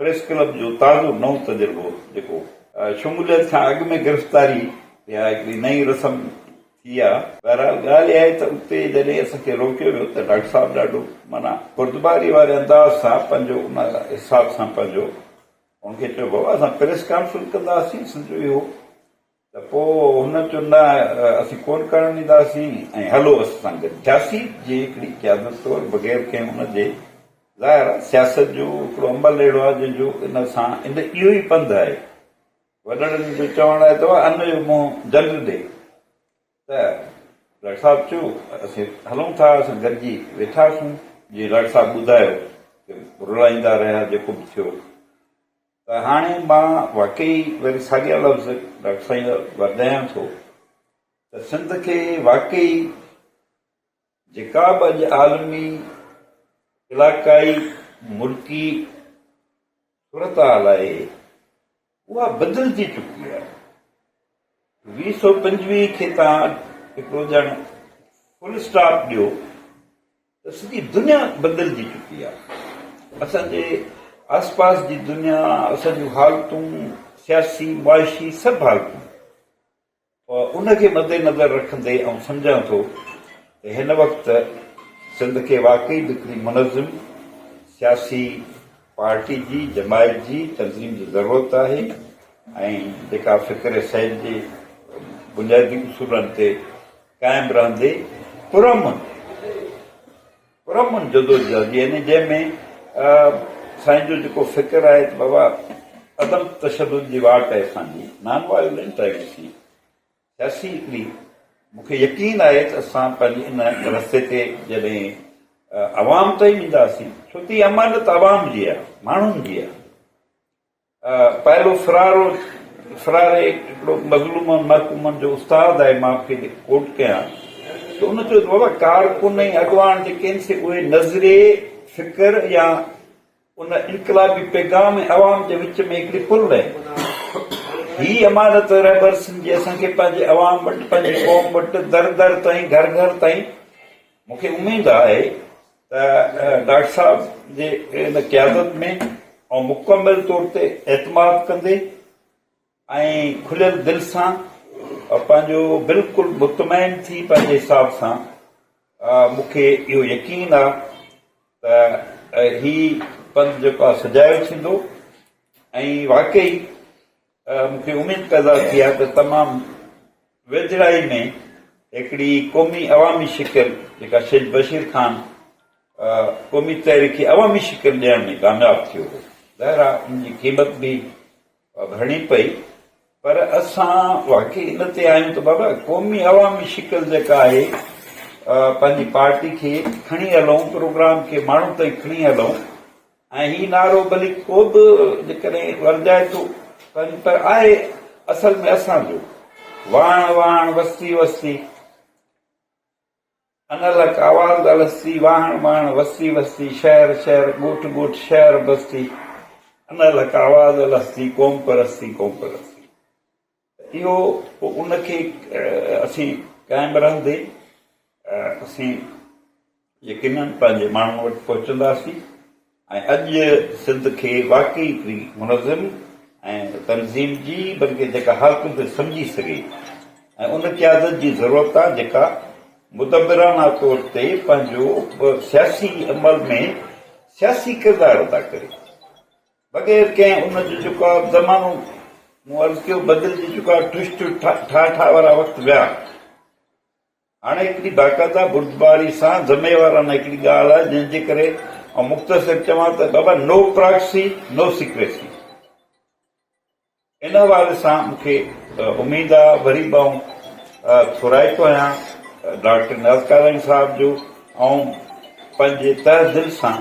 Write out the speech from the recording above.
Press club جو تازو نئون تجربو جيڪو شموليت کان اڳ ۾ گرفتاري اها هڪڙي نئين رسم ٿي آ. بهرحال ڳالهه اها آهي ته اتي جڏهن اسان کي روڪيو ويو ته ڊاڪٽر صاحب ڏاڍو معنيٰ بردباري واري انداز سان پنهنجو ان حساب سان پنهنجو ان کي چيو بابا اسان پريس ڪانفرنس ڪنداسين سمجهو اهو ته پوء هن چيو نه اسين ڪونه ڪرڻ ڏينداسين ۽ هلو اسان سان گڏ. سياسي جي هڪڙي قيادت طور بغير ڪنهن ان جي ظاهر آهي سياست جو هڪڙو عمل اهڙو آهي جنهن جو ان سان ان اهو ئي پنڌ آهي. وڏڙن جو چوڻ آهي ته ان جو منهن جنڊ ڏي ته ڊاڪٽر صاحب چيو اسين هلون ٿا اسان گڏجي ويٺاسون جيئن ڊاڪٽر صاحب ٻڌايو ته رلائيندا رهيا جيڪو به ٿيو. ته هاڻي مان واقعي وري ساڳيا لفظ ڊاڪٽر سائين جا ورجايان ٿو ته سنڌ کي واقعي جيڪا به اڄ عالمي، علاقائي، ملڪي صورتحال آهي اها بدلجي چڪي آهي. 2025 کي تان هڪڙو ڄڻ فل اسٽاپ ڏيو ته سڄي دنيا بدلجي چڪي آهي. اسان جي آس پاس جي دنيا، اسان جون حالتون، سياسي، معاشي سڀ حالتون. ان کي مد نظر رکندي آئون سمجهان ٿو ته هن وقت سنڌ کي واقعي به هڪڙي منظم سياسي پارٽي جي، جماعت جي، تنظيم جي ضرورت آهي ۽ جيڪا فڪر سيد جي بنيادي اصولن تي قائم رهندي پرامن پرامن جدوجهد يعني جنهن ۾ سائين جو جيڪو فڪر آهي ته بابا عدم تشدد جي واٽ آهي اسان جي نان وائلنٽ آهيون اسين سياسي هڪڙي مون کي يقين آهي ته اسان پنهنجي ان رستي تي جڏهن عوام تائين وينداسين ڇو ته هي امانت عوام جي آهي ماڻهن جي آهي پائلو فرارو، فراري هڪڙو مظلومن محڪومن جو استاد آهي، مان کي ڪوٽ ڪيان ته ان چيو ته بابا ڪارڪن ۽ اڳواڻ جيڪي آهن سي اهي نظريي، فڪر يا ان انقلابي پيغام ۽ عوام جي وچ ۾ هڪڙي پل آهن. هي امانت رهبر سنڌ جي اسان کي پنهنجي عوام وٽ، پنهنجي قوم وٽ، در در تائين، گهر گهر تائين مون کي اميد آهي ته ڊاڪٽر صاحب جي ان قيادت ۾ آئون مڪمل طور تي اعتماد ڪندي ۽ کليل دل سان پنهنجو بلڪل مطمئن ٿي پنهنجي حساب سان مون کي اهو يقين آ ته هي پنڌ جيڪو آ سجايو ٿيندو ۽ واقعي مون کي اميد پيدا ٿي آهي ته تمام ويجهڙائي ۾ هڪڙي قومي عوامي شڪل جيڪا شيخ بشير خان قومي تحريڪ کي عوامي شڪل ڏيڻ ۾ ڪامياب ٿيو هو ظاهر آهي ان جي قيمت به ڀرڻي پئي پر اسان واقعي ان تي آهيون ته بابا قومي عوامي شڪل جيڪا آهي پنهنجي پارٽي کي کڻي هلون پروگرام کي ماڻهن تائين کڻي هلون ۽ هي نعرو ڀلي ڪو به جيڪڏهن ورجائي ٿو پر آهي اصل ۾ اسان جو واڻ واڻ وستي وستي انالحق آواز الستي واهڻ واهڻ وستي وستي شهر شهر ڳوٺ ڳوٺ شهر بستي انالحق آواز الستي قوم پرستي قوم پرستي اهو پوء ان کي اسين قائم رهندي اسين يقينن پنهنجي ماڻهن وٽ پهچنداسين ۽ اڄ سنڌ کي واقعي هڪڙي منظم ۽ تنظيم جي بلڪه جيڪا حالتن کي سمجهي سگهي ۽ ان قيادت جي ضرورت آهي جيڪا مدبرانه طور تي پنهنجو سياسي عمل ۾ سياسي ڪردار ادا ڪري. بغير ڪنهن ان جو جيڪو آ زمانو مون عرض ڪيو بدلجي چڪو آ ٺش ٺش ٺاهه ٺاهه وارا وقت ويا هاڻي هڪڙي باقاعده بردباري سان ذميوارانه هڪڙي ڳالهه آهي جنهن جي ڪري آئون مختصر چوان ته بابا نو پراڪسي نو سيڪريسي ان حوالي سان مون کي اميد آ وري به آئون ٿورائتو آهيان ڊاڪٽر نياز ڪالاڻي صاحب جو آئون پنهنجي تهه دل سان.